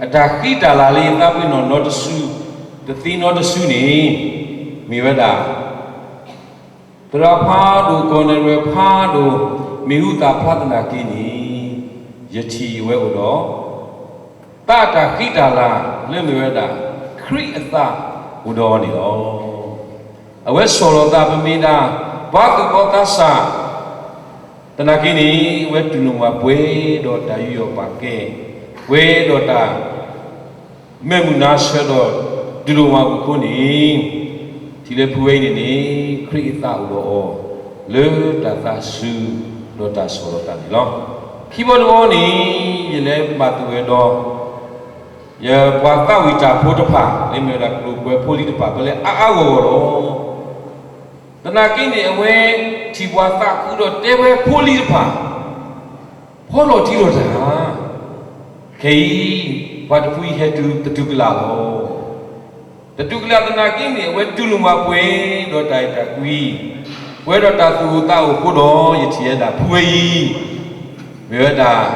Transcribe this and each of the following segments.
အတၢ်ဃံတၢ်လၤလၢယသးပ့ၤနီၣ်နီတစု, တသ့နီတစုန့ၣ်, မ့ၢ်ဝဲဒၣ် သရၣ်ဖးဒိၣ် ကီၢ်နဲၣ်ရဲၣ်ဖးဒိၣ် မ့ၢ်ဟူသၣ်ဖျါသနာ်က့န့ၣ်, ယထံၣ်ဝဲအိၣ်ဒီး သးတၢ်ဃံတၢ်လၤလၢမ့ၢ်ဝဲဒၣ် ခရံာ်အသးအိၣ်ဒီးအီၤန့ၣ်လီၤ. အဝဲဆီၣ်လီၤသး ပမ့ၢ်ဒၣ် ပှၤသူၣ်ဘီၣ်သးစၢ် သနာ်က့န့ၣ် အဝဲတူၢ်လိာ်မးပှဲၤဒီးတၢ်ယူးယီၣ်ပာ်ကဲ, ပှဲၤဒီးတၢ် မဲာ်မုၢ်နါဆၢဒီးတူၢ်လိာ်မးအဃိန့ၣ်, ထံၣ်လၢဖုဝဲအံၤန့ၣ်န့ၣ် ခရံာ်အသးအိၣ်ဒီးအီၤ လၢတၢ်သးစူၤဒီးတၢ်ဆီၣ်လီၤသးန့ၣ်လီၤ. ခံဘီတဘီန့ၣ် ယလဲၤဘၣ်သူၣ်ဝဲဒီး ယပှၤသးဝံၣ်တၢ်ဖိတဖၣ် လၢမ့ၢ်ဝဲဒၣ်ကျိၤပှဲၤဖိလံၤတဖၣ် ပလဲၤအါအါဂီၢ်ဂီၢ်လီၤ. သနာ်က့န့ၣ် အဝဲထံၣ်ပှၤသးခုဒီးတဲဝဲဖိလံၤတဖၣ် ဖီလီၤတံၢ်လီၤတၢ်, ခဲအံၤ ပှၤတဖုအံၤဟဲတုၤတတုၤကလာ်လီၤ. တတုၤကလာ်သနာ်က့န့ၣ် အဝဲတူၢ်လိာ်မးပှဲၤဒီးတၢ်အဲၣ်တၢ်ကွံ, ပှဲၤဒီးတၢ်သူၣ်အိၣ်သးအိၣ်အဃိဒီး ယထံၣ်ဝဲဒၣ်ဖုဝဲအံၤ မ့ၢ်ဝဲဒၣ်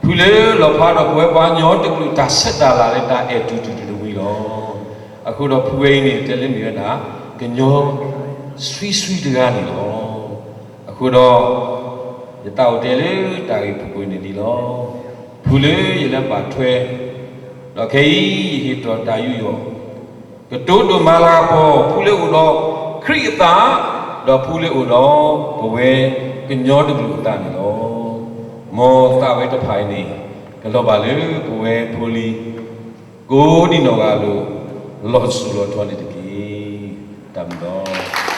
ဖုလၢလီၤဖျါဒီးပဝဲပှၤကညီတကလုာ် တၢ်ဆဲးတၢ်လၤလၢတၢ်အဲၣ်တူၢ်တူၢ်တမှံၤလီၤ. အဃိဒီးဖုဝဲအံၤန့ၣ် တဲလၢမ့ၢ်ဝဲဒၣ် ကညီဆှံဆှံတဂၤန့ၣ်လီၤ. အဃိဒီး ယသးအိၣ်တဲလၢတၢ်ဂ့ၢ်ဖုၣ်ကိာ်န့ၣ်ဒ်လီၤ. ဖုလၢယလဲၤဘၣ်ထွဲ ဒီးခဲအံၤ ယဟ့ၣ်ထီၣ်တၢ်ယူးယီၣ် ကတိၤဒိၣ်မၤလၤကပီၤ ဖုလၢအိၣ်ဒီးခရံာ်အသး, ဒီးဖုလၢအိၣ်ဒီးပဝဲကညီတကလုာ်အသးန့ၣ်လီၤ. မ်သးဝဲတဖၣ်အံၤန့ၣ် ကလီၤဘၣ်လၢပဝဲဖိလံၤ ကိးဒံနီၢ်ဂၤအလိၤ လီၤစူၢ်လီၤထီန့ၣ်တက့ၢ်. တၢ်ဘျုးလီၤ.